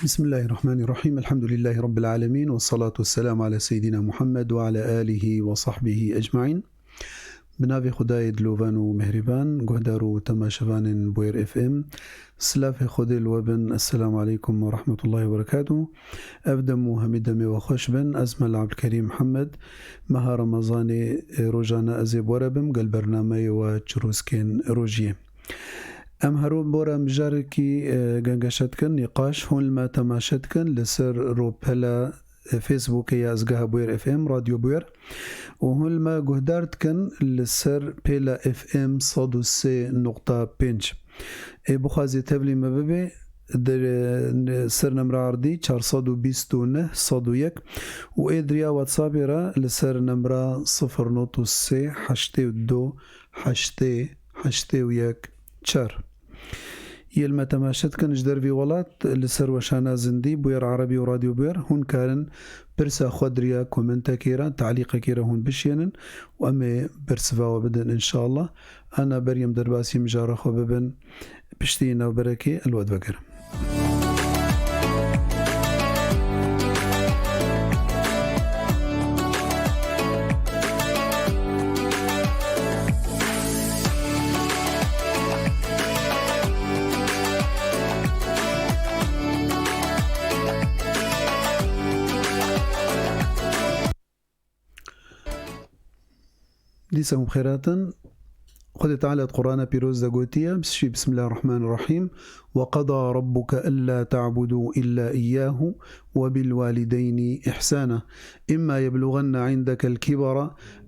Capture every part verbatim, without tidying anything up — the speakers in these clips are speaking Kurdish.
Bismillahirrahmanirrahim. Elhamdülillahi Rabbil alemin. Ve salatu ve selamu ala seyyidina Muhammed ve ala alihi ve sahbihi ecmain. Bi navê Xwedayê dilovan û mêhrîban, guhdar û temaşevanên Bûyer F M, silavê Xwedê li we bin. Esselamu aleykum ve rahmetullahi ve berekatuh. Ev dem û hemî demê we xweş bin. Ez Mela Abdulkerîm Mihemed. Meha Remezanê, e, rojane ez ê bi we re bim gel bernameyê we Çirûskên Rojiyê. Em hero bora mijarekî, e, gengeşe dikin, nîqaş, hûn li me temaşe dikin li ser rûpela, e, Facebookê ya Ezgeha Bûyer F M, Radyo Bûyer, û hûn li me guhdar dikin li ser pêla F M sed û sê nokta pênc. Ê bixwazê tevlî me bibe, di, e, ser nemra erdî çar sed û bîst û neh sed û yek û ê di riya WhatsAppê re li ser nemra sifir not û sê heştê û du heştê heştê û yek çar. Yê li me temaşe dikin ji dervî welat, li ser weşana zindî, Bûyer Erebî û Radyo Bûyer, hûn karin pirsa xwe di riya komentekê re, talîqekê re hûn bişiyênin û em ê bersiva we bidin înşallah. Ana berî em derbasî mijara xwe bibin, piştî navberekê li we divegerim. Dîsa hûn bi xêr hatin. Xwedê Teala di Qur'ana Pîroz de gotiye, Bismillahirrahmanirrahim. وقضى ربك ألا تعبدوا إلا إياه وبالوالدين إحسانا إما يبلغن عندك الكبر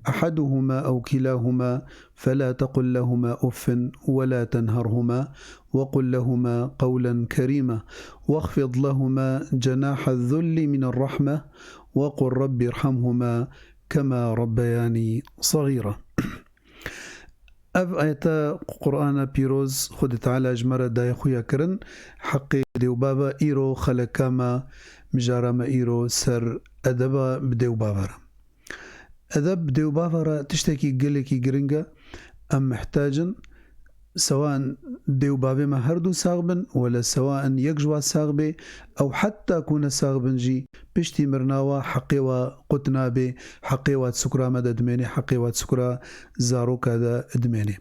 أحدهما أو كلاهما فلا تقل لهما أف ولا تنهرهما وقل لهما قولا كريما واخفض لهما جناح الذل من الرحمة وقل رب ارحمهما كما ربياني صغيرا. Ev ayeta Qur'ana Pîroz Xwedê Teala ji me re daye xuya kirin, heqê dê û bava îro xeleka me, mijara me îro ser edeba bi dê û bava re. Edeb bi dê û bava re tiştekî gelekî giring e. Em mihtac in, sewa in dê û bavê me her du sax bin, wele sewa in yek ji wan sax bê, ew heta ku ne sax bin jî, piştî mirina wa heqê wa qut nabe, heqê wa di sukra me de dimêne, heqê wa di sukra zaroka de dimêne.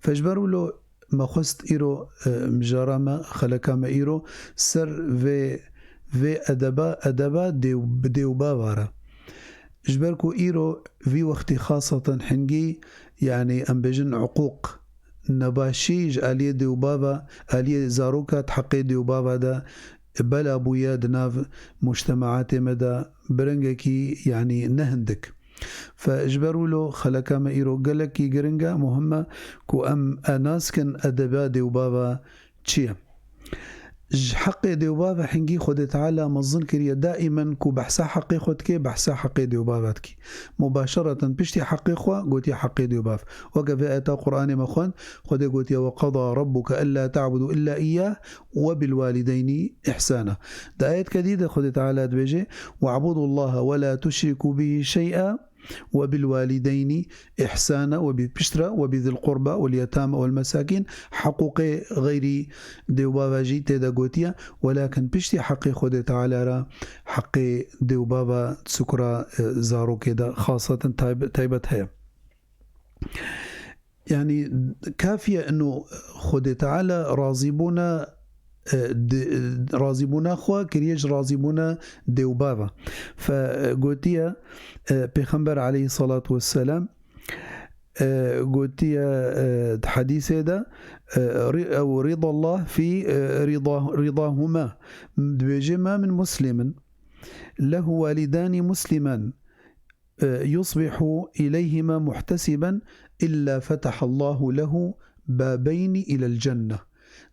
Fe ji ber wilo me xwest îro, e, mijara me, xeleka me îro ser vê, vê edeba, edeba dê û, bi dê û bava re. Ji ber ku îro vî wextî xaseten hingî, yanî em bêjin uqûq, nebaşî ji aliyê dê û bava, aliyê zaroka di heqê dê û bava de bela bûye di nav mujtemaatê me de bi rengekî, yanî ne hindik. Fe ji ber wilo xeleka me îro gelekî giring e, muhim e ku em e nas kin edeba dê û bava çi ye. Ji heqê dê û bava hingî Xwedê Teala mezin kiriye, daîmen ku behsa heqê xwe dike, behsa heqê dê û bava dike. Mubaşereten piştî heqê xwe gotiye heqê dê û bav. Weke vê ayeta Qur'anê me xwend, Xwedê gotiye, "وقضى ربك ألا تعبدوا إلا إياه وبالوالدين إحسانا." Di ayetke dî de Xwedê Teala dibêje, "واعبدوا الله ولا تشركوا به شيئا وبالوالدين إحسانا وبالبشرى وبذي القربى واليتامى والمساكين." Heqûqê xeyrî dê û bava jî tê de gotiye, welakin piştî heqê Xwedê Teala re heqê dê û bava sukra, e, zarokê de xasatin tayb-, taybet heye. Yanî kafiye ino Xwedê Teala razîbûna, e, di, razîbûna xwe kiriye ji razîbûna dê û bava. Fe, e, gotiye, e, Pêxember aleyhissalatu vesselam, e, gotiye, e, di hedîsê de, e, ri-, ew rîdallah fî, e, rîda-, rîdahuma. Dibêje, "Ma min muslimin lehu walidani musliman, e, yusbihu ileyhima muhtesiben illa fetahallahu lehu babeyni ilel cenne."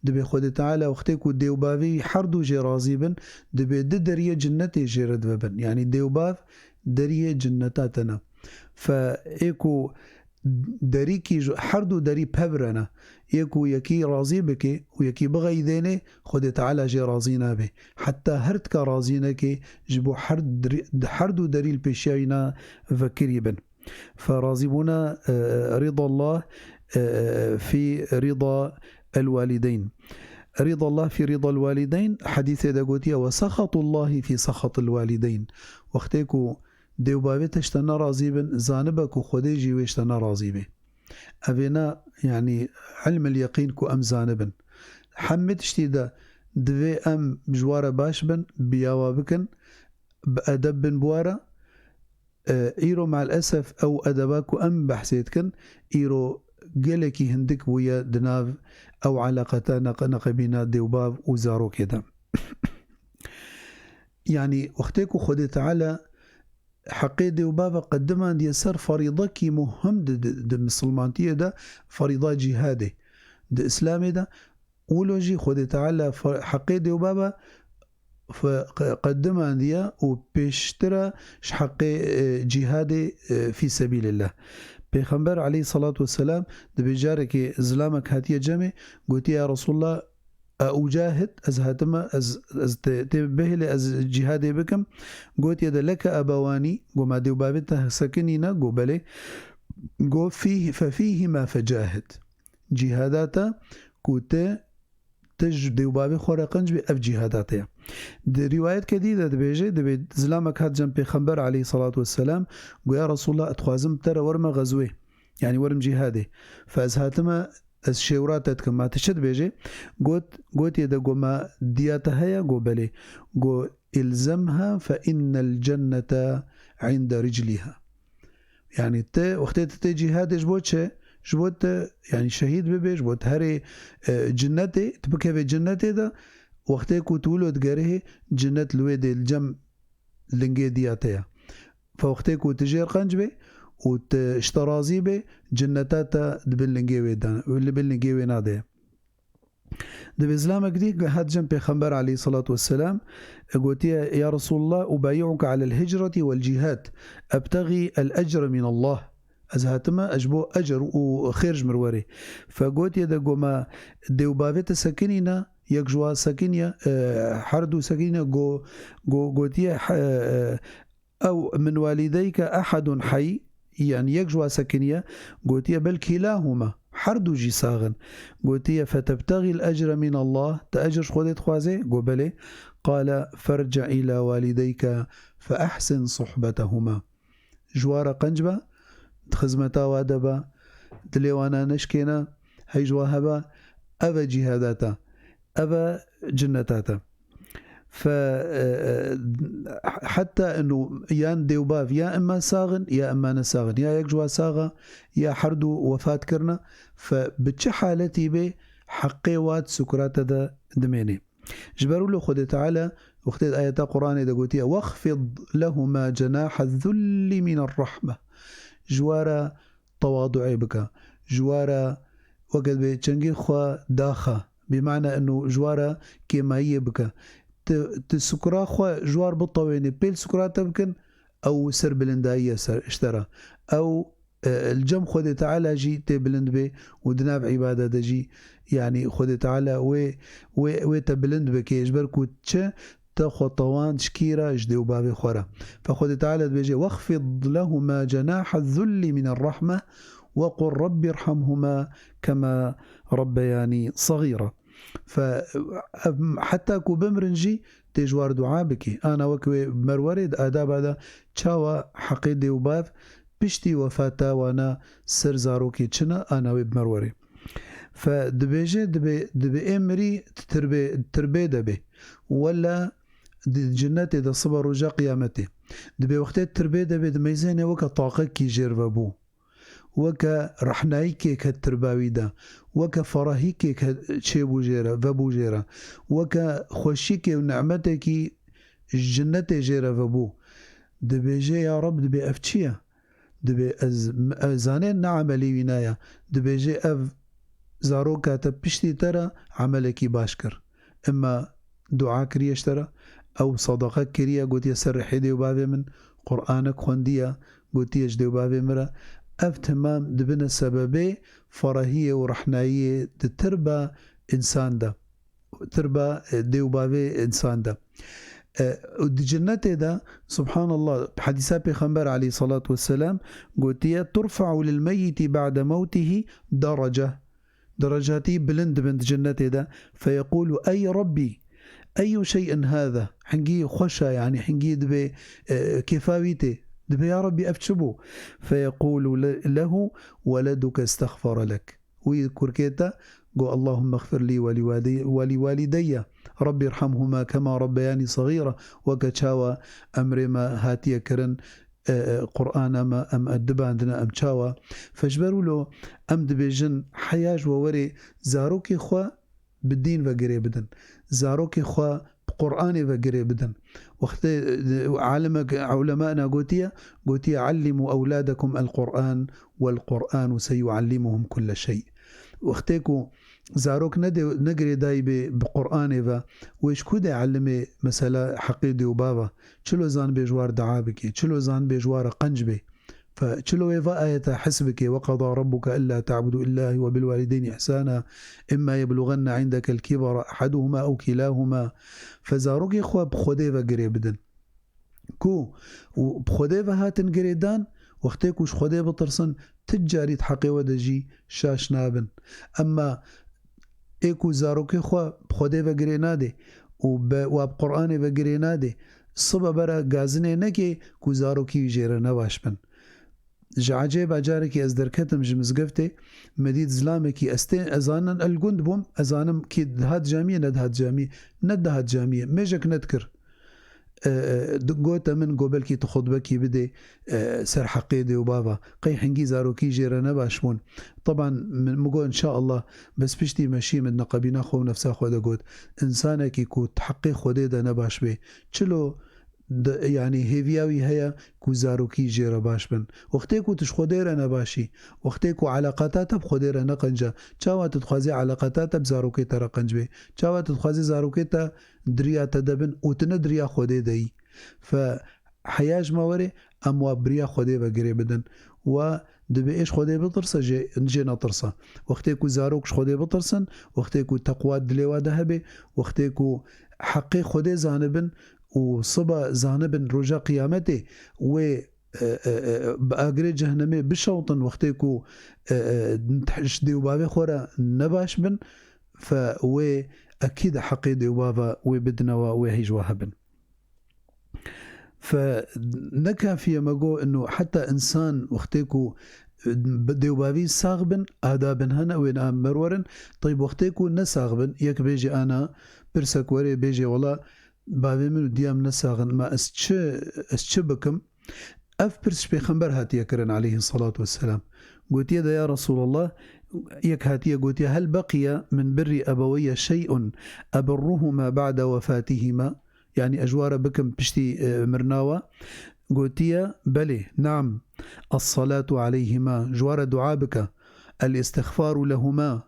Dibê Xwedê Teala wextê ku dê û bavê wî her du jê razî bin, dibê di deriyê cinnetê jê re dibe bin. Yanî dê û bav deriyê cinneta te ne. Fe ê ku derîkî ji her du derî pevre ne. Yê ku yekî razî bike û yekî bixeydêne, Xwedê Teala jê razî nabe. Heta her tika razî neke, ji bo her dirî-, her du derî li pêşiya wî ne vekirî bin. Fe razîbûna, e, rîdallah, e, fî rîda el walideyn. Rîdallah fî rîdal walideyn, hedîsê de gotiye, "Ve sexatullahi fî sexatil walideyn." Wextê ku dê û bavê te ji te nerazî bin, zanibe ku Xwedê jî wê ji te nerazî bê. Evêna, yanî, ilmil yeqîn ku em zanibin. Hemî tiştî de divê em ji wa re baş bin, biyawa bikin, bi edeb bin bi wa re. E, îro me'l esef ew edeba ku em behsê dikin, îro gelekî hindik bûye di nav ew eleqeta neq-, neqebîna dê û bav û zarokê de. Yanî, wextê ku Xwedê Teala heqê dê û bava qedimandiye ser ferîdekî muhim di, di, di misilmantiyê de, ferîda cîhadê. Di Îslamê de, wilo jî Xwedê Teala fe-, heqê dê û bava fe-, qe-, qedimandiye û pêştira ji heqê, e, cîhadê, e, fî sebîlillah. Pêxember aleyhisselatu vesselam dibê carekê zilamek hatiye cemê, gotiye, "Ya Resulullah, e, ucahid, ez hatime, ez, ez tê, tê bihêlê ez cîhadê bikim." Gotiye de, "Leke ebewanî?" Go, "Ma dê û bavê te sekinî ne?" Go, "Belê." Go, "Fîh-, fefîhîma fecahid." Cîhada te ku te, te ji dê û bavê xwe re qenc bê, ev cîhada te ye. Di rîwayetke dî de dibêje, dibê zilamek hat cem Pêxember aleyhisselatu vesselam, go, "Ya Resulullah, ez dixwazim te re werime xezwê, yanî werim cîhadê. Fe ez hatime, ez şêwra te dikim." Ma tu çi dibêjê? Got, gotiye de, go, "Ma diya te heye?" Go, "Belê." Go, "Ilzemha fe innel cennete inde ricliha." Yanî te, wextê tu tê cîhadê ji bo çi? Ji bo tu, yanî, şehîd bibê, ji bo tu herê, e, cinnetê, tu bikevê cinnetê de, wextê ku tu wilo digerihê, cinnet li wê dê li cem lingê diya te ye. Fe wextê ku tu jêr qenc bê û tu ji te razî bê, cinneta te di bin lingê wê de, li bin lingê wê nade. Dibê zilamek dî hat cem Pêxember aleyhisselatu vesselam, e, gotiye, "Ya Resulullah, ubayi'uke alel hicreti wel cihad, ebtexî el ecre min Allah." Ez hatime, ez ji bo ecr û xêr ji mir werê. Fe gotiye de, go, "Ma dê û bavê te sekinî ne?" Yek ji wa sekiniye, e, her du sekiniye, go, go, gotiye, he, e, "Ew min walideyke ehadun heyy?" Yanî yek ji wa sekiniye, gotiye, "Bel kîlahuma, her du jî sax in." Gotiye, "Fetebtexîl ecre min Allah, te ecr ji Xwedê dixwazê?" Go, "Belê." Qale, "Ferci' îla walideyke fe ehsin suhbetehuma." Ji wa re qenc be, di xizmeta wa de be, dilê wana neşkêne, hey ji wa hebe, ev e cîhada te, ev e cinneta te. Fe, e, e, heta inu yan dê û bav ya imma sax in, ya imma ne sax in, ya yek ji wa sax e, ya her du wefat kirine. Fe bi çi haletî bê, heqê wa di sukurata de dimênê. Ji ber wilo Xwedê Teala wextê di ayeta Quranê de gotiye, "Wexfid lehuma cenahe zulli mine rahme." Ji wa re tewaduê bike. Ji wa re weke dibê çengê xwe daxe. Bi mana inu ji wa re kêmayiyê bike. Tu, tu sukura xwe ji wa re bitewênê, pêl sukura te bikin, ew serbilindayî ye ser, ji te re. Ew, e, li cem Xwedê Teala jî tê bilind bê û di nav îbada de jî, yanî Xwedê Teala wê, wê, wê te bilind bike, ji ber ku çi? Te xwe tewand ji kî re? Ji dê û bavê xwe re. Fe Xwedê Teala dibêje, "Wexfid lehuma cenahe zulli mine rahme ve qul Rabbi irhamhuma kema rabbeyanî saxîra." Fe, em, heta ku bimrin jî tê ji war dua bikî. Ana wek wê bi me re werê di adaba de çawa heqê dê û bav piştî wefata wana ser zarokê çi ne, ana wê bi me re werê. Fe dibêje, dibê, dibê ê mirî tirbê, tirbê de bê. Wela di cinnetê de siba roja qiyametê. Dibê wextê tirbê de bê, dimeyzêne weke taqekî jêr vebû. Weke rehnayîkê ke tirba wî de, weke ferahîkê ke çêbû jê re, vebû jê re, weke xweşîkê û nimetekî ji cinnetê jê re vebû. Dibêje, "Ya Reb, dibê ev çi ye?" Dibê ez, ez zanê ne emelî wîna ye. Dibêje, "Ev zaroka te piştî te re emelekî baş kir." Ima dua kiriye ji te re, ew sedeqe kiriye, gotiye, "Ser rihê dê û bavê min, Qur'anek xwendiye, gotiye ji dê û bavê min re." Ev temam dibine sebebê ferahiyê û rehnayiyê di tirba însan de, tirba, e, dê û bavê însan de. E, û di cinnetê de, subhanallah, hedîsa Pêxember aleyhissalatu vesselam gotiye, "Turfa'u lil meyyiti ba'de mewtihi derece." derecatî bilind dibin di cennetê de. Feyeqûlu ey Rabbî, eyyu şey'in hâza? Hingî xweş e, yanî hingî dibê, e, kêfa wî tê. Dibê ya Rabbî ev çi bû? Feyeqûlu le-, lehu weleduke istexfere lek. Wî kurkê te got, Allahümme xfir lî ve lî wali-, ve lî walîdeyye. Rabbî irhamhuma kema rabbeyanî saxîra. Weke çawa emrê me hatiye kirin, e, e, Qur'ana me em dibandine, em çawa? Fe ji ber wilo em dibêjin, heya ji we werê zarokê xwe bi dîn ve girê bidin. Zarokê xwe bi Qur'anê ve girê bidin. Wextê, e, alimek, ulemana gotiye, gotiye, "Allimû ewlâdekum el-Qur'an, wel-Qur'anu seyuallimuhum kulle şey." Wextê ku zarok ne dê-, ne girêdayî bê bi Qur'anê ve, wê ji ku dê elimê mesela heqê dê û bava? Çilo zanibê ji war dua bikê, çilo zanibê ji war re qenc bê. Fe çilo wê va ayeta his bikê, "Ve qada rabbuke ellâ ta'budu illâ ve bil walideyni ihsana, imma yebluganne indekel kibara ahaduhuma ew kilahuma." Fe zarokê xwe bi Xwedê ve girê bidin. Ku û bi Xwedê ve hatin girêdan, wextê ku ji Xwedê bitirsin, ti carî di heqê we de jî şaş nabin. Emma ê ku zarokê xwe bi Xwedê ve girê nadê û be-, wa bi Qur'anê ve girê nadê, sibe bera gazinê nekê ku zarokî wî jê re nebaş bin. Ji ecêba carekî ez derketim ji mizgeftê, me dît zilamekî, ez tê, ez zanin el gund bûm, ez zanim kî dihat camiyê, nedihat camiyê, nedihat camiyê, mêjek nedikir. E, e, di-, gote min, got, "Belkî tu xutbekî bidê, e, ser heqê dê û bava. Qey hingî zarokî jê re nebaş bûn?" Teban min, min got, "Înşaallah, bes piştî meşî min di neqebîna xwe û nefsa xwe de got, 'Însanekî ku di heqê Xwedê de nebaş bê, çilo di-, yanî hêviya wî heye ku zarokî jê re baş bin?' Wextê ku tu ji Xwedê re nebaşî, wextê ku eleqata te bi Xwedê re ne qenc e, çawa tu dixwazî eleqata te bi zarokê te re qenc bê? Çawa tu dixwazî zarokê te di riya te de bin û tu ne di riya Xwedê de yî? Fe heya ji me were, em wa bi riya Xwedê ve girê bidin. Wa dibê ê ji Xwedê bitirse, jê, jê netirse. Wextê ku zarok ji Xwedê bitirsin, wextê ku teqwa dilê wa de hebe, wextê ku heqê Xwedê zanibin û siba zanibin roja qiyametê wê, e, e, e, bi agirê cehnemê bişewtin, wextê ku, e, e, ji dê û bavê xwe re nebaş bin, fe wê ekîd heqê dê û bava wê bidine wa, wê hîj wa hebin. Fe ne kafî ye me got, ino heta însan wextê ku, e, bi dê û bavî sax bin, adabin hene, wê ne em berwerin. Teyb wextê ku ne sax bin, yek bêjê ana, pirsek were bêjê, "Wela bavê min û diya min ne sax in, ma ez çi, ez çi bikim?" Ev pirs ji Pêxember hatiye kirin aleyhissalatu vesselam. Gotiye de, "Ya Resulallah," yek hatiye gotiye, "Hel beqiye min birrî ebeweyye şey'un ebirruhuma ba'de wefatihima?" Yanî ez ji wa re bikim piştî, e, mirina wa? Gotiye, "Belê, naam. Es-salatu aleyhima, ji wa re dua bike. El-istixfaru lehuma,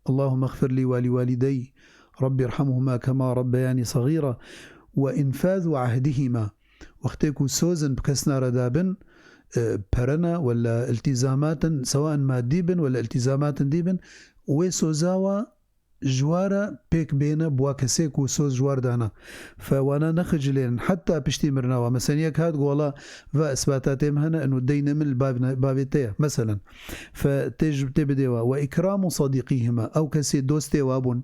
Allahümme xfir li ve li validey, Rabbi irhamhuma kema rabbeyani sagira, ve infazu ahdihima." Wextê ku sozin bi kesna re dabin, e, perene wala iltizamatin, sewaen madî bin wala iltizamatin dî bin, wê soza wa ji wa re pêk bêne bi wa kesê ku soz ji wa re dana. Fe wana nexicilênin heta piştî mirina wa. Mesela yek hat got, "Wela ve isbata tê min hene, ino deyne min li bavne-, bavê te ye." Meselen. Fe tê ji, tê bidê wa. "Ve ikramu sadîqîhima." Ew kesê dostê wa bûn.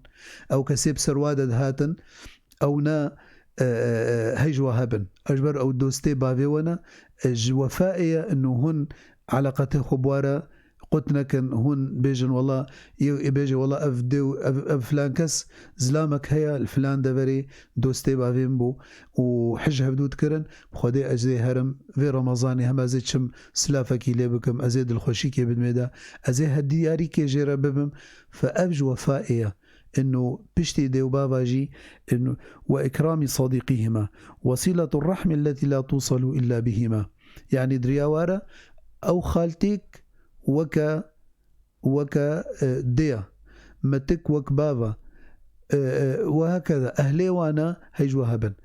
Ew kesê bi ser wa de dihatin. Ew ne, e, e, e, hej wa hebin. Ew ji ber ew dostê bavê we ne, e, ji wefaê ye, ino hûn eleqetê xwe bi wa re qut nekin, hûn bêjin, "Wela," yê, yê bêje, "Wela ev dê û ev, ev filan kes zilamek heye, li filan deverê dostê bavê min bû û hij hevdû dikirin, bi Xwedê ez ê herim vê Remezanê hem ez ê çim silafekî lê bikim, ez ê dilxweşîkê bidimê de, ez ê hediyarîkê jê re bibim." Fe ev ji wefaê ye. Ino piştî dê û bava jî, ino, "Ve ikrami sadîqîhima, wesîletur rahmi lletî la tusalu illa bihima." Yanî di riya wa re ew xaltîk weke, weke, e, dê ye, metik wek bava, e, e, we hekeda ehlê wana hej we hebin.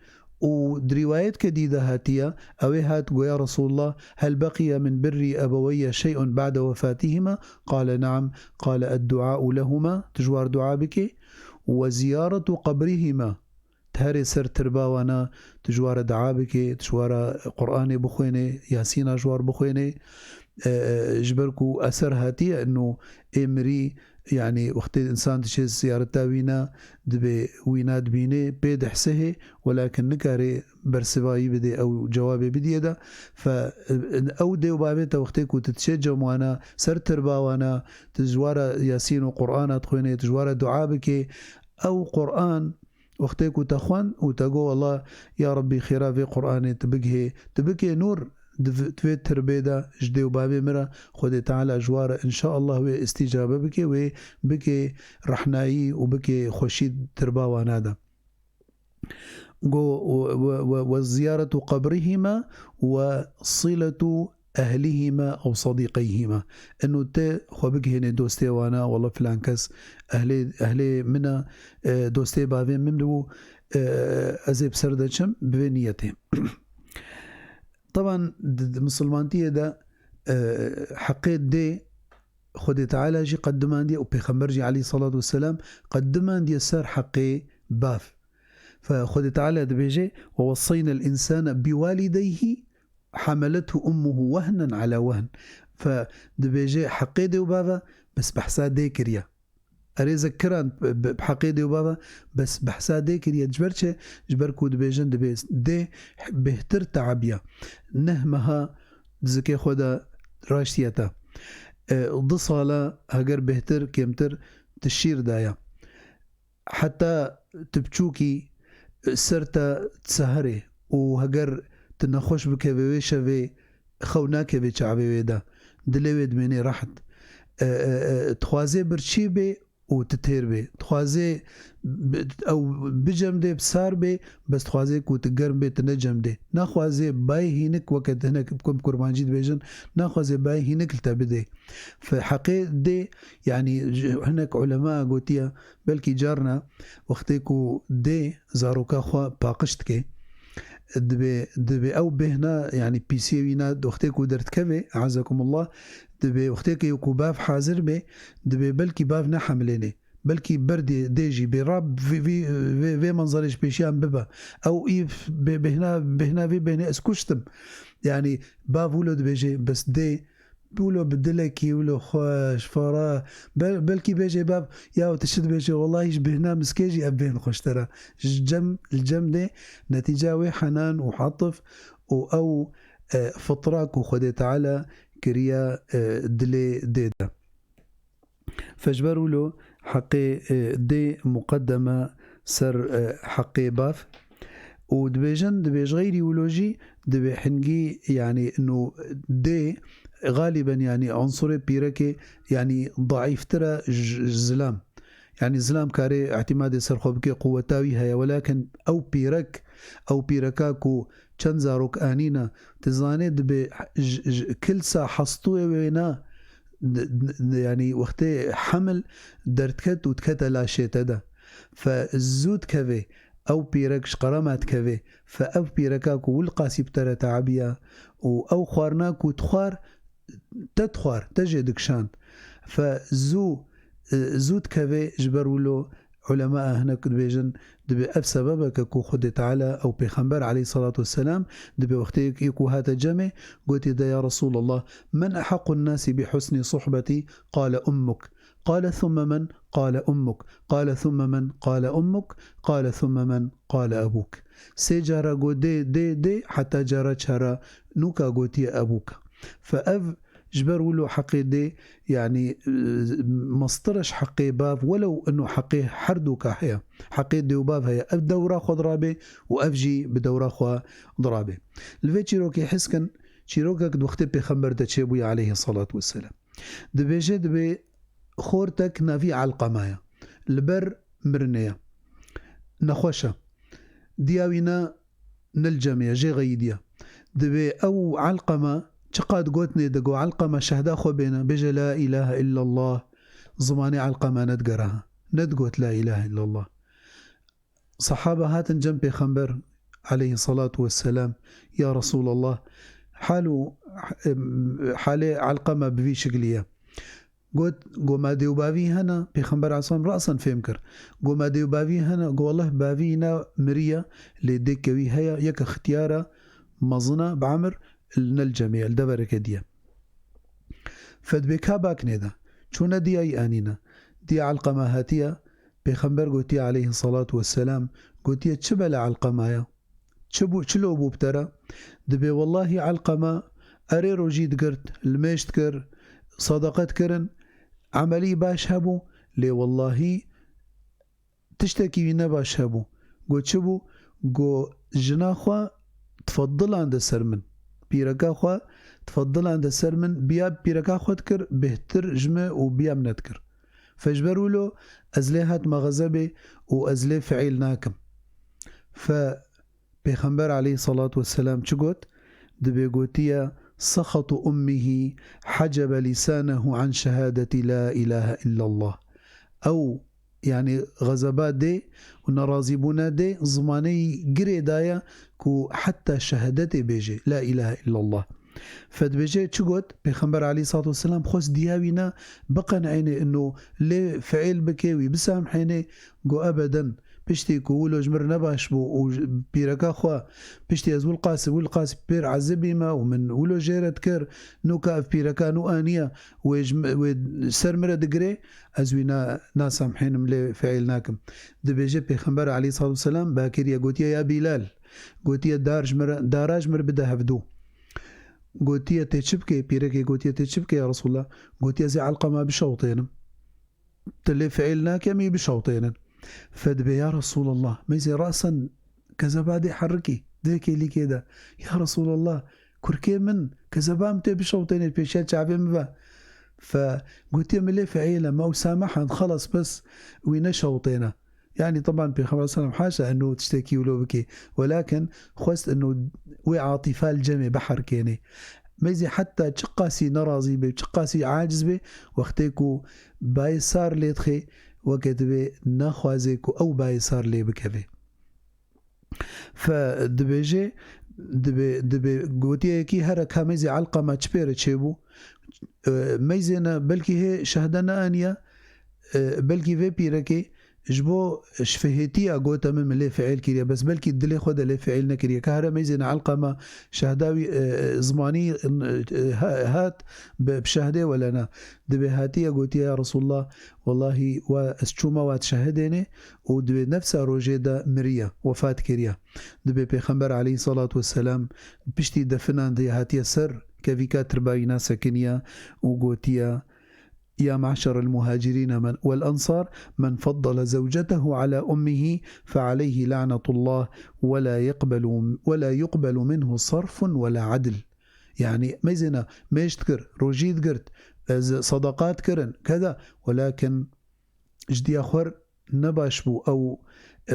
Û di rîwayetke dî de hatiye, ew ê hat got, "Ya Resulullah, hel beqiye min birrî ebeweyye şey'un ba'de wefatihima?" Qale, "Naam." Qale, "Eddu'a'u lehuma, tu ji war dua bikê, ve ziyaretu qabrihima, tu herê ser tirba wana, tu ji war re dua bikê, tu ji war re Qur'anê bixwênê, Yasîna ji war bixwênê." E, e, ji ber ku eser hatiye, ino ê mirî Yanî wextê însan diçe ziyareta wîna, dibê wîna dibînê, pê dihsihê, welakin nikare bersivayî bidê ew cewabê bidiyê de. Fe, ew dê û bavê te wextê ku tu diçe cem wana, ser tirba wana, tu ji wara Yasîn û Qur'ana dixwênê, tu ji wara dua bikê, ew Qur'an wextê ku te xwend û te got, "Wela, ya Rebbî, xêra vê Qur'anê tu bigihê, tu bikê nûr di v-, di vê tirbê de ji dê û bavê min re", Xwedê Teala ji wa re, înşaallah, wê îstîcabe bike, wê bike rehnayî û bike xweşî tirba wana de. Go, "Ve, ve, ve, ve ziyaretu qebrihima ve siletu ehlihima ew sadiqeyhima." Eno te xwe bigihênê dostê wana, "Wela filan kes ehlê, ehlê min e, e, dostê bavê min bû, e, ez ê bi ser de çim bi vê niyetê." Teban di, di misilmantiyê de, e, heqê dê Xwedê Teala jî qedimandiye û Pêxember jî aleyhissalatu vesselam qedimandiye ser heqê bav. Fe Xwedê Teala dibêje, "Ve wessayna el-insane biwalideyhi hamalethu ummuhu wehnen ala wehn." Fe dibêje heqê dê û bava, bes behsa dê kiriye. Erê ze kiran bi, bi heqê dê û bava, bes behsa dê kiriye. Ji ber çi? Ji ber ku dibêjin dibê dê bêhtir teabiya. Neh meha di zikê xwe de raştiye te. E, du sala heger bêhtir kêmtir tu şîr daya. Heta tu biçûkî, e, ser te seherê û heger tu nexweş bikevê wê şevê, xew nakevê çavê wê de. Dilê wê dimênê rehet. E, e, e, dixwazê birçî bê û tu têr bê. Dixwazê bi, ew bicem dê, bi sar bê, bes dixwazê ku tu germ bê, tu necem dê. Naxwazê bayê hînik, weke hinek bi kurmancî dibêjin, naxwazê bayê hînik li te bidê. Fe heqê dê, yanî ji, hinek ulema gotiye, belkî carna wextê ku dê zaroka xwe paqij dike, dibê, dibê ew bêhna, yanî pîsiyê wî na, wextê ku derdikeve, eazekumullah, dibê wextê ku bav hazir bê, dibê belkî bav nehemlênê. Belkî ber dê, dê jî bê rab vê, vê, vê, vê menzerê ji pêşiyan bibe. Ew î bê-, bêhna, bêhna vê bêhnê ez kuştim. Yanî bav wilo dibêje, bes dê wilo bi dilekî wilo xweş, fara. Bel-, belkî bêje bav, ya tu çi dibêje, wellahî ji bêhna miskê jî ev bêhn xweştir e. Ji cem, li cem dê netîca wê henan û hatif û ew, e, fitra ku Xwedê Teala kiriye, e, dilê dê de. Fe ji ber wilo heqê, e, dê muqedeme ser, e, heqê bav. Û dibêjin, dibê ji xeyrî wilo jî, dibê hingî, yanî, ino dê, xalîben, yanî, unsurê pîrekê, yanî, daîftir e ji, ji zilam. Yanî, zilam karê îtîmadê ser xwe bike, quweta wî heye, welakin ew pîrek, ew pîreka ku çend zarok anîne, tu zanê dibê j-, j-, kilsa hestûyê wê na, d-, d-, yanî wextê hemil derdiket û dikete laşê te de. Fe zû dikeve, ew pîrek ji qerema dikeve, fe ev pîreka ku wil qasî bi te re teabiya û ew xwarina ku dixwar, te dixwar, te jê dikişand. Fe zû, e, zû dikeve ji ber wilo ulema hinek dibêjin, dibê ev sebebeke ku Xwedê Teala ew Pêxember aleyhissalatu vesselam dibê wextê yek, yek ku hate cemê, gotî de, "Ya Resulallah, men ehaqqun nasi bi husni suhbeti?" Qale ummuk. Qale thumme men? Qale ummuk. Qale thumme men? Qale ummuk. Qale thumme men? Qale ebûk. Sê cara got dê, dê, dê, heta cara çara nûka gotiye ebûk. Fe ev ji ber wilo heqê dê, yanî, e, mestir e ji heqê bav, welew ino heqê her dûka heye. Heqê dê û bav heye. Ev dewra xwe dirabê û ev jî bi dewra xwe dirabê. Li vê çîrokê hez kin, çîrokek di wextê Pêxember de çêbûye aleyhissalatu vesselam. Dibêje, dibê xortek navî Elqema ye. Li ber mirinê ye. Nexweş e. Diya wî ne, ne li cem e, jê xeyidiye. Dibê ew Elqema çiqad gotinê digo, Elqema şehda xwe bêne, bêje, "La ilahe illallah." Zimanê Elqema nedigera, nedigot, "La ilahe illallah." Sehaba hatin cem Pêxember aleyhissalatu vesselam, "Ya Resulallah, hal û, em, halê Elqema bi vî şiklî ye." Got, "Go ma dê û bavî hene?" Pêxember aleyhisselam rasen fêm kir. "Go ma dê û bavî hene?" Go, "Wallah, bavî na miriye, lê dêke wî heye, yeke xitiyara mezina bi emir li nel cemê ye, li devereke diye." Fedbê ka baknê de, çûne diyayî anîne. Diya Elqema hatiye, Pêxember gotiye aleyhissalatu vesselam, gotiye, "Çi bela Elqema ya? Çi bû, çi lo bû bi te re?" Dibê, "Wellahî Elqema erê rojî digirt, limêj dikir, sadaqet kirin, emelî baş hebû, lê wellahî tiştekî wî ne baş hebû." Got, "Çi bû?" Got, "Jina xwe difedilande ser min. Pîreka xwe difedilande ser min. Biya pîreka xwe dikir bêhtir ji min û biya min nedikir. Fe ji ber wilo ez lê hatime xezebê û ez lê fiîl nakim." Fe Pêxember aleyhissalatu vesselam çi got? Dibê gotiye, "Sexatu ummihi hecebe lisanehu an şehadeti la ilahe illallah." Ew, yani, xezeba dê û nerazîbûna dê zimanê wî girê daye ku heta şehadetê bêje, "La ilahe illallah." Fe dibêje çi got? Pêxember aleyhissalatu vesselam xwest diya wî ne biqen'êne ino lê fiîl bike, wî bisamhêne. Got, "Ebeden, piştî ku wilo ji mir nebaş bû û ji pîreka xwe, piştî ez wilqasî, wilqasî pêr ezibîme û min wilo jêre dikir, nûka ev pîreka nû aniye, wê ji mi-, wê ser mi re digire, ez wî na-, nasamhênim, lê fiîl nakim." Dibêje Pêxember aleyhissalatu vesselam bakiriye, gotiye, "Ya Bîlal," gotiye, "dar ji mi re, dara ji mir bide hevdû." Gotiye, "Tê çi bike?" Pîrekê gotiye, "Tê çi bike ya Resulallah?" Gotiye, "Ez ê Elqema bişewtênim. Te lê fiîl nakem, ê bişewtênin." Fe dibê, "Ya Resulallah, meyzê rasen kezeba dê herikî, dê kêlîkê de. Ya Resulallah, kurkê min, kezeba min tê bişewtênê, pêşiya çavê min ve." Fe gotiye, "Min lê fiîl e, me û samahan, xelas, bes wî neşewtêne." Yani, teban Pêxember sallam haşa eno tiştekî wilo bike. Welakin xwest eno wê atîfa li cemê biherkênê. Meyzê heta çiqasî nerazî be, çiqasî aciz be, wextê ku bayê sar lê dixe, weke divê naxwaze ku ew bayê sar lê bikeve. Fe dibêje, dibê, dibê gotiye yekî, "Here ka meyzê Elqema çi pê re çêbû? E, meyzê ne, belkî hê şehde neaniye, e, belkî vê pîrekê ji bo şfihêtiya gote min, min lê fiîl kiriye, bes belkî dilê xwe de lê fiîl nekiriye. Ka here meyzê ne Elqema şehda wî, e, zimanî, e, ha-, hat bi, bi şehdê wele ne." Dibê hatiye gotiye, "Ya Resulallah, wellahî we ez çûme we dişehidêne û dibê nefsa rojê de miriye, wefat kiriye." Dibê Pêxember aleyhissalatu vesselam piştî definan de hatiye ser kevîka tirba wî nasekiniye û gotiye, "يا معشر المهاجرين من-، والأنصار، من فضل زوجته على أمه فعليه لعنة الله ولا يقبل، ولا يقبل منه صرف ولا عدل." Yani, meyzêna mêj dikir, rojî digirt, ez sadaqat kirin, keda, welakin ji diya xwe nebaş bû ew,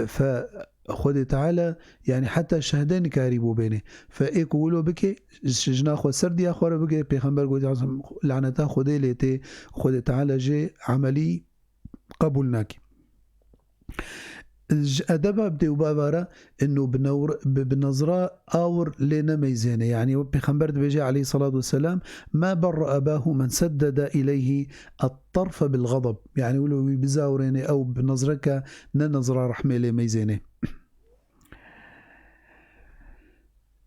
e, fe Xwedê Teala, yani heta şehde nikarî bû bêne. Fe ê ku wilo bike, ji jina xwe ser diya xwe re bike, Pêxember gotiye, "Laneta Xwedê lê tê, Xwedê Teala jê emelî qebûl nake." Ji edeba bi dê û bava re, ino bi newr-, bi, bi nezra awir lê nemeyzêne. Yani Pêxember dibêje aleyhissalatu vesselam, "ما بر أباه من سدد إليه الطرف بالغضب." Yani wilo wî bizawirêne ew bi nezreke ne nezra rehmê lê meyzêne.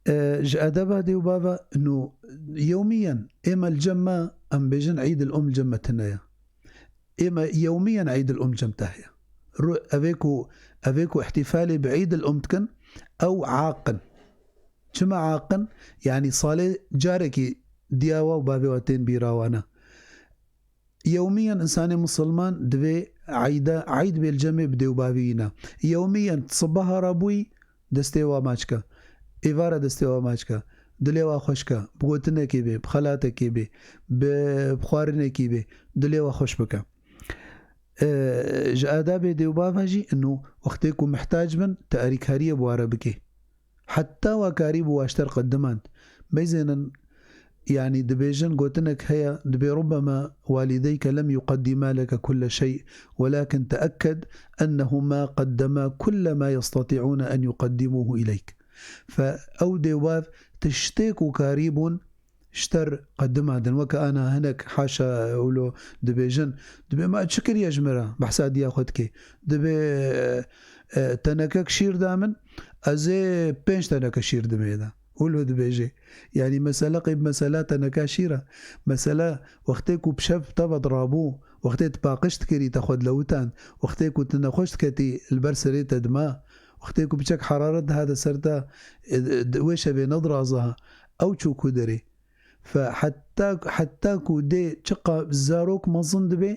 E, ji edeba dê û bava, no, yewmiyen ême li cem me, em bêjin Eid el Um li cem me tune ye. Ême yewmiyen Eid el Um cem te heye. Ru-, evê ku, evê ku ihtifalê bi Eid el Um dikin, ew aq in. Çima aq in? Yani salê carekî diya we û bavê we tên bîra wan e. Yewmiyen insanê misilman divê eyda, eyd bê li cemê bi dê û bavê wî ne. Yewmiyen sibaha re bûyî destê wa maç ke. Êvara destê wa maç ke. Dilê wa xweş ke. Bi gotinekê bê, bi xelatekê bê, bi, bi xwarinekî bê. Dilê wa xweş bike. E, ji adabê dê û bava jî ino wextê ku mihtac bin, te erîkariyê bi wa re bike. Heta wa karî bi wa ji te re qedimand. Meyzênin, yani dibêjin gotinek heye, dibê ربما والديك لم يقدما لك كل شيء، ولكن تأكد أنهما قدما كل ما يستطيعون أن يقدموه إليك. Fe ew dê û bav tiştê ku karî bûn, ji te re qedimandin. Weke ana hinek haşa wilo dibêjin, dibê me çi kiriye ji me re? Behsa diya xwe dike. Dibê, e, tenekek şîr da min, ez ê pênc teneke şîr dimê de. Wilo dibêje. Yani mesele qey bi mesela teneka şîr e. Mesela wextê ku bi şev te ve dirabû Wextê tu paqij dikirî, te xwe dilewitand, wextê ku tu nexweş diketî, li ber serê te dima, wextê ku piçek heraret dihate ser te, e, e, di wê şevê nediraza, ew çû ku derê. Fe heta, heta ku dê çiqa zarok mezin dibe,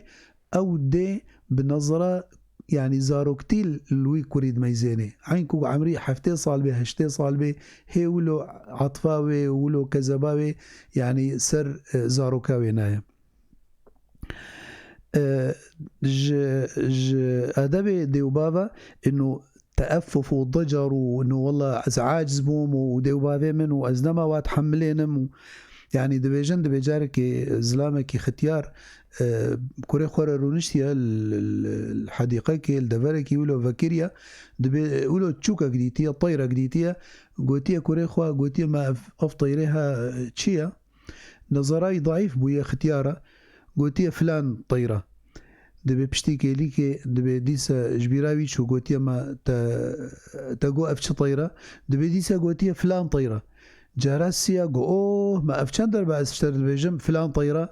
ew dê bi nezera, yanî zaroktî li wî kurî dimeyzênê. Eyn ku emrî heftê sal bê, heştê sal bê, hê wilo atifa wê, wilo kezeba wê, yanî ser, e, zaroka wê naye. E, ji, ji edebê dê û bava, inu teeffuf û dicar û inu wela ez aciz bûm û dê û bavê min û ez nema wa tehemilênim û, yanî dibêjin, dibê carekê zilamekî xitiyar, e, kurê xwe re rûniştiye li, li, li hedîqekê, li deverekî wilo vekiriye, dibê wilo çûkek dîtiye, teyrek dîtiye, gotiye kurê xwe, gotiye me ev, ev teyrê ha çi ye? Nezera wî daîf bûye, xitiyar e. Gotiye, filan teyr e. Dibê piştî kêlîkê, dibê dîsa ji bîra wî çû, gotiye, me te, te got ev çi teyr e? Dibê dîsa gotiye, filan teyr e. Cara siya got, oh, me ev çend der be ez ji te re dibêjim, filan teyr e?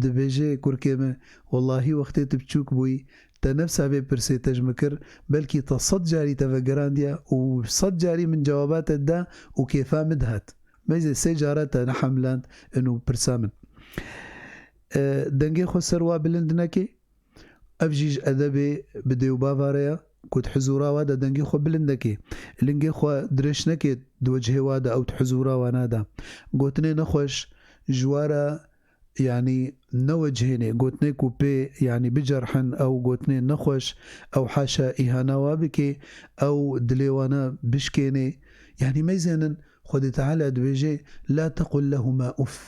Dibêje, kurkê min, wellahî wextê tu biçûk bûyî, te nefsa vê pirsê te ji min kir, belkî te sed carî te vegerandiye û sed carî min cewaba te da û kêfa min dihat. Meyzê sê cara te nehemiland inu pirsa min. E, dengê xwe ser wa bilind neke. Ev jî ji edebê bi dê û bava re ye ku di hizûra wa de dengê xwe bilind neke. Lingê xwe dirêj neke di wecihê wa de ew di hizûra wa nada. Gotinê nexweş ji wa re, yanî newecihênê. Gotinê ku pê, yanî bicerhin, ew gotinê nexweş, ew haşa îhana wa bike, ew dilê wana bişkênê. Yanî meyzênin, Xwedê Teala dibêje, "La tequl lehuma uff."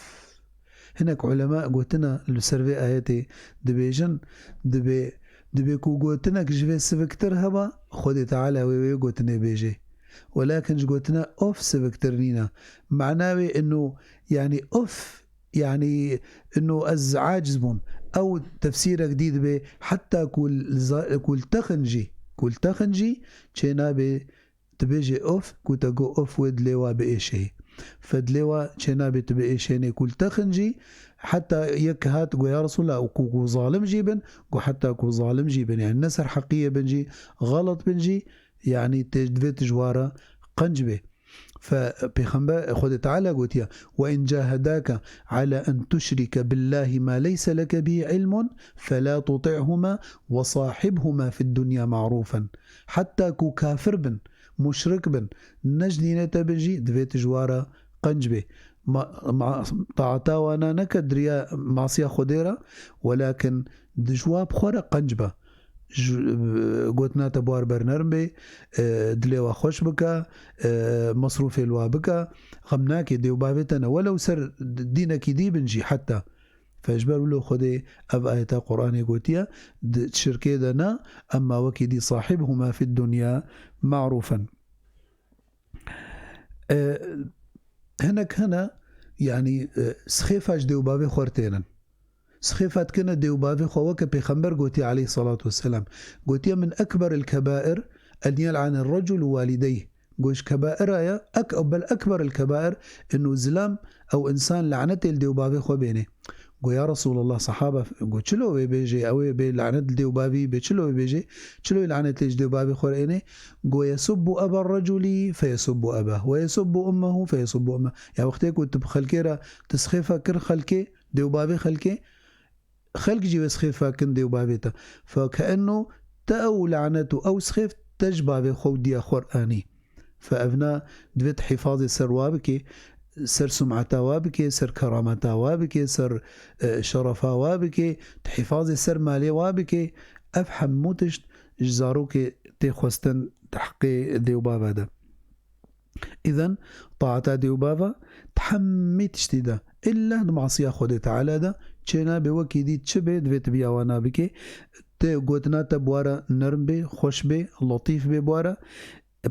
Hinek ulema gotina li ser vê ayetê dibêjin, dibê, dibê ku gotinek ji vê siviktir heba, Xwedê Teala wê wê gotinê bêje. Welakin ji gotina of siviktir nîne. Mana wê inu, yanî of, yanî inu ez aciz bûm. Ew tefsîrek dî dibe, heta ku li za-, ku li texin jî, ku li texin jî çênabe dibêje of, ku te got of wê dilê wa biêşe. Fe dilê wa çênabe tu biêşênê ku li texin jî, heta yek hat got, "Ya Resulallah, ku, ku zalim jî bin?" Got, "Heta ku zalim jî bin." Yanî ne ser heqiyê bin jî, xelet bin jî, yanî tê, divê tu ji wa re qenc bê. Fe Pêxember, Xwedê Teala gotiye, "Ve in cahedake ala en tuşrike billahi ma leyse leke bihi ilmun, fela tuti'huma ve sahibhuma fid dunya ma'rufen." Heta ku kafir bin, muşrik bin, ne ji dînê te bin jî, divê tu ji wa re qenc bê. Ma, ma, taata wana neke di riya masiya Xwedê re, welakin di ji wa bi xwe re qenc be. Ji, gotina te bi wa re bernerm bê, e, dilê wa xweş bike, e, mesrûfê li wa bike. Xem nake, dê û bavê te ne. Welew ser dînekî dî bin jî heta. Fe ji ber wilo Xwedê ev ayeta Qur'anê gotiye, di şirkê de ne, emma wekî dî sahibhuma fid dunya ma'rufen. E, hinek hene, yanî, e, sixêfa ji dê û bavê xwe re tênin. Sixêfa dikine dê û bavê xwe, weke Pêxember gotiye aleyhissalatu vesselam. Gotiye, "Min ekberil kebair en yel'ane reculu walideyh." Got, ji kebaira ye, ek-, bel ekberil kebair, inu zilam ew insan lanetê li dê û bavê xwe bêne. Got, "Ya Resulallah, sahaba," got, "Çilo wê bêje, ew ê bê lanet li dê û bavî bê, çilo wê bêje, çilo wê lanetê ji dê û bavê xwe re êne?" Got, "Yesubbu eba reculi fe yesubbu ebah, ve yesubbu ummehu fe yesubbu ummeh." Ya wextê ku tu bi xelkê re, tu sixêfa kir xelkê, dê û bavê xelkê, xelk jî wê sixêfa kin dê û bavê te. Fe keenno te ew lanet û ew sixêf te ji bavê xwe û diya xwe re anî. Fe evna divê tu hîfazê ser wa bikê, ser sumeta wa bikê, ser kerameta wa bikê, ser, e, şerefa wa bikê, tu hîfazê ser malê wa bikê. Ev hemû tişt ji zarokê tê xwestin di heqê dê û bava de. Îzen, taeta dê û bava di hemî tiştî de, illa di masiya Xwedê Teala de, çênabe wekî dî çi bê, divê tu biya wana bikê. Ti gotina te bi wa re nerm bê, xweş bê, letîf bê bi wa re.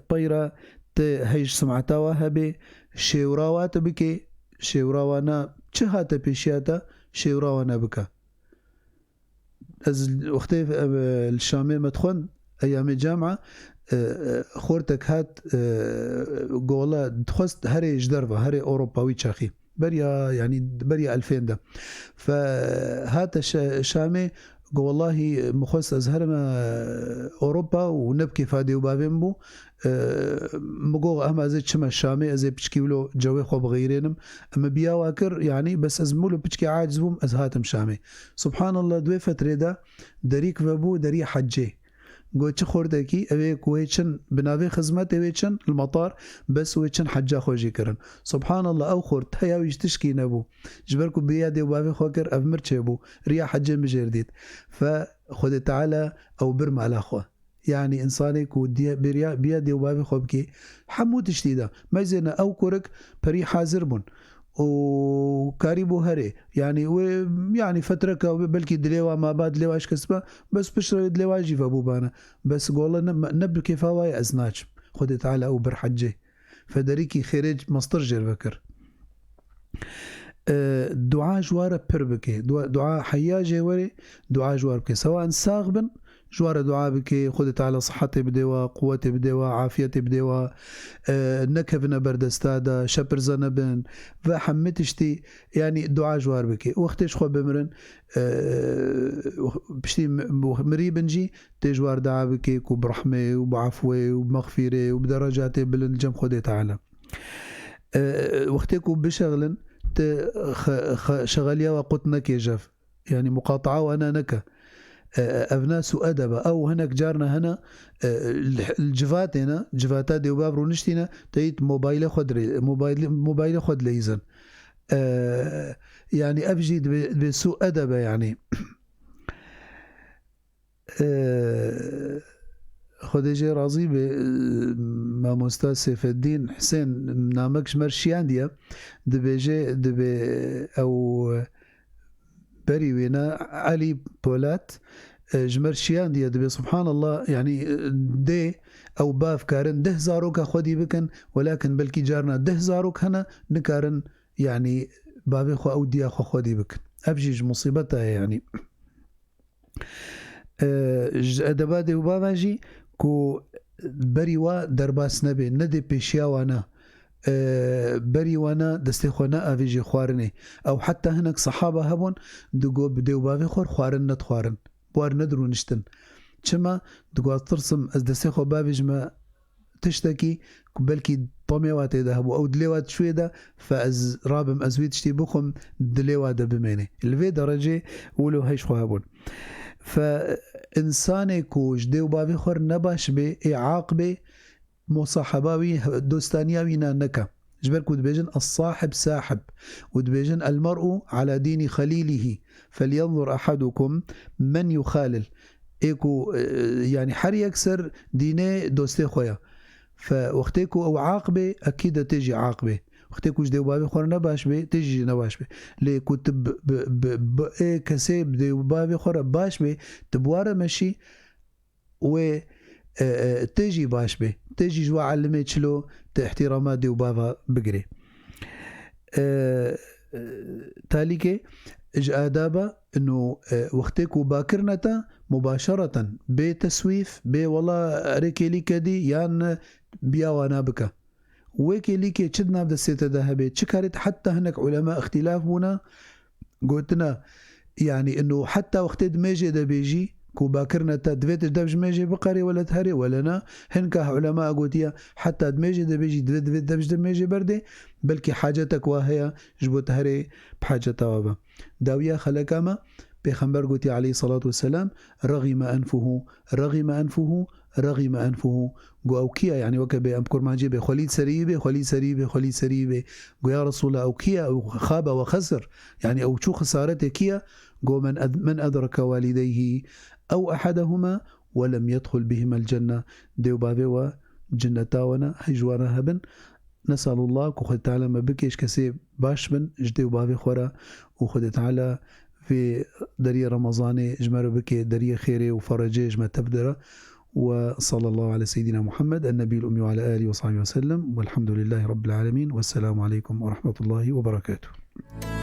Peyra ti hej sumeta wa hebê, şêwra wa tu bikê, şêwra wana çi hate pêşiya te, şêwra wana bike. Ez wextê, e, li Şamê me dixwend, eyamê cama, e, e, xortek hat, e, gola dixwest herê ji derve, herê Ewropa wî çaxî. Beriya, yanî beriya elfên de. Fe hate Şe-, Şamê, got, "Wellahî, min xwest ez herime Ewropa û ne bi kêfa dê û bavê min bû." E, min got, "Em ez ê çime Şamê, ez ê piçkî wilo cewê xwe bixeyrênim." Min biya wa kir, yanî bes ez wilo piçkî aciz bûm, ez hatim Şamê. Subhanallah, di wê fetrê de derîk vebû, derî hecê. Got, "Çi xortekî, ew ê ku wê çin, bi navê xizmetê wê çin, li metar, bes wê çin hecca xwe jî kirin." Subhanallah, ew xort, heya wî ji tişkî nebû. Ji ber ku biya dê û bavê xwe kir, ev mir çêbû. Riya hecê mijêr dît. Fe Xwedê Teala ew bir mala xwe. Yanî, însanê ku diye-, biriya, biya dê û bavê xwe bikê, hemû tiştî de. Meyzêne ew kurik perî hazir bûn. Û karî bû herê. Yanî, wê, yanî, fetreke wê belkî dilê wa maba, dilê wa şikestbe, bes piştre wê dilê wa jî vebûbane. Bes gola ne, ne bi kêfa wa ye ez naçim. Xwedê Teala ew bir hecê. Federîkî xêrê mestir jêr vekir. E, dua ji wa re pir bike. Dua, dua heya jê were, dua ji wa re bike. Sewa in sax bin, ji wa re dua bike. Xwedê Teala sihetê bide wa, quwetê bide wa, afiyetê bide wa, e, nekevine ber desta de, şepirze nebin ve hemî tiştî, yanî dua ji wa re bike. Wextê ji xwe bimirin, e, piştî mi-, mirî bin jî, tê ji wa re dua bike ku bi rehmê û bi efwê û bi mexfîrê û bi derecatê bilind li cem Xwedê Teala. E, wextê ku bişexlin, ti xe-, xe-, şexeliya we qut neke jev. Yanî muqataa wana neke. E, ev ne sû edeb e. Ew hinek carna hene, e, li, li civatê ne, civata dê û bav rûniştîne, te yît mobaylê xwe dirê-, mobaylê, mobaylê xwe dileyîzin. E, yanî ev jî dibe, dibe sû edeb e yanî. Eee, Xwedê jê razî be, eee, mamosta Seyfeddîn Hisên namek ji me re şiyandiye, dibêje, dibê ew berî wêne Elî Polat, eee, ji me re şiyandiye, dibê subhanallah, yanî, eee, dê ew bav karin deh zaroka xwedî bikin, welakin belkî carna deh zarok hene, nikarin, yanî, bavê xwe ew diya xwe xwedî bikin. Ev jî ji musîbeta ye, yanî. E, ji edeba dê û bava jî ku berî wa derbas nebe, nedê pêşiya wana, e, berî wana destê xwe neavêjê xwarinê. Ew heta hinek sehaba hebûn, digot bi dê û bavê xwe xwarin nedixwarin. Bi war nedirûniştin. Çima? Digot, "Ez tirsim, ez destê xwe bavêjime tiştekî ku belkî temê wa tê de hebû, ew dilê wa dişûyê de, fe ez rabim, ez wî tiştî bixwim, dilê wa de bimêne." Li vê derecê wilo hej xwe hebûn. Fe însanê ku ji dê û bavê xwe re ne baş bê, ê aq bê, musaheba wî, dostaniya wî na neke. Ji ber ku dibêjin, "Es-sahib sahib." Û dibêjin, "El-mer'u ala dînî xelîlîhî, felyanzur ahadukum men yuxalil." Ê ku, e, yanî her yek ser dînê dostê xwe ye. Fe wextê ku ew aq bê, ekîd e tê jî aq bê. Wextê ku ji dê û bavê xwe re ne baş bê, tê jî ne baş bê. Lê ku tu bi, bi, bi, bi ê kesê bi dê û bavê xwe re baş bê, tu bi wa re meşî, wê, e, e, tê jî baş bê. Tê jî ji we elimê çilo, tu îhtîrama dê û bava bigirê. E, e, talîkê ji adaba ino, e, wextê ku bakirine te, mubaşereten, bê teswîf, bê wela erê kêlîke dî, yan biya wana bike. Wê kêlîkê çi di nav destê te de hebe, çi karê te, heta hinek ulema îxtîlaf bûne, gotina, yanî, ino heta wextê dimêjê de bê jî, ku bakirine te, divê tu dev ji mêjê biqerê, wele diherê, wele na. Hinka ulema gotiye, heta dimêjê de bê jî, divê, divê dev ji dimêjê berdê, belkî hacetek wa heye, ji bo diherê bi haceta wa be. Dawiya xeleka me, Pêxember gotiye aleyhissalatu vesselam, "Rexîme enfuhu, rexîme enfuhu, rexîme enfuhu." Got, "Ew kî ye?" Yanî weke bê em kurmancî bê, "Xwelî serî bê, xwelî serî bê, xwelî serî bê." Got, "Ya Resûlullah, ew kî ye? Ew xabe we xesir. Yanî ew çû xesaretê kî ye?" Got, "Men ed-, men edrake walideyhi ew ehedehuma we lem yedxul bihimel cenne." Dê û bavê we cinneta we ne, hej wana hebin. Nesalullah ku Xwedê Teala me bike ji kesê baş bin, ji dê û bavê xwe re, û Xwedê Teala vê deriyê Remezanê ji me re bike deriyê xêrê û ferecê ji me tev dere. Ve sallallahu ala seyyidina Muhammed, en-nebiyil ummi ve ala alihi ve sahbihi ve sellem. Velhamdülillahi rabbil alemin. Vesselamu aleykum ve rahmetullahi ve berekatuhu.